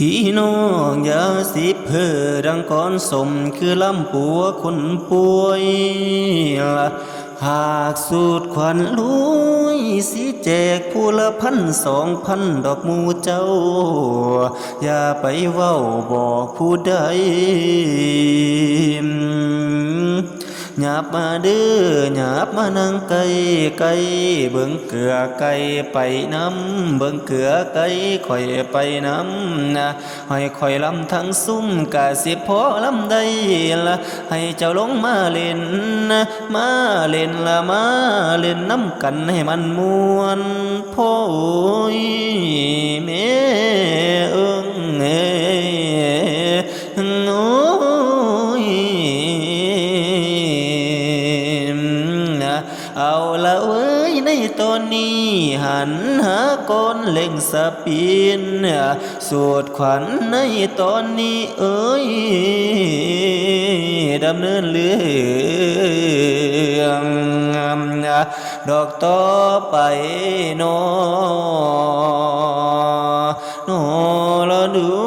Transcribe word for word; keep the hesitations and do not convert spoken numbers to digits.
พี่น้องอย่าสิเพ้อดังกลอนสม คือลำปัวคนป่วย หากสูตรขวัญรวยสิแจกผู้ละพันสองพันดอกหมู่เจ้า อย่าไปเว้าบอกผู้ใด หยาบมาเด้อ หยาบมานั่งใกล้ใกล้ เบิ่งเกือไก่ไปนำ เบิ่งเกือไก่ข่อยไปนำนะ ให้ข่อยลำทั้งซุ่มกะสิพอลำได้ละ ให้เจ้าลงมาเล่นนะ มาเล่นละมาเล่นนำกันให้มันม่วน โพยแม่เอิงเอ้ย โอ้ย เอาละเว้ย ในตอนนี้หันหาก่อนเร่งสปีน สูตรขวัญในตอนนี้เอ้ย ดำเนินเรื่อง ดอกต่อไปนอ นอละดู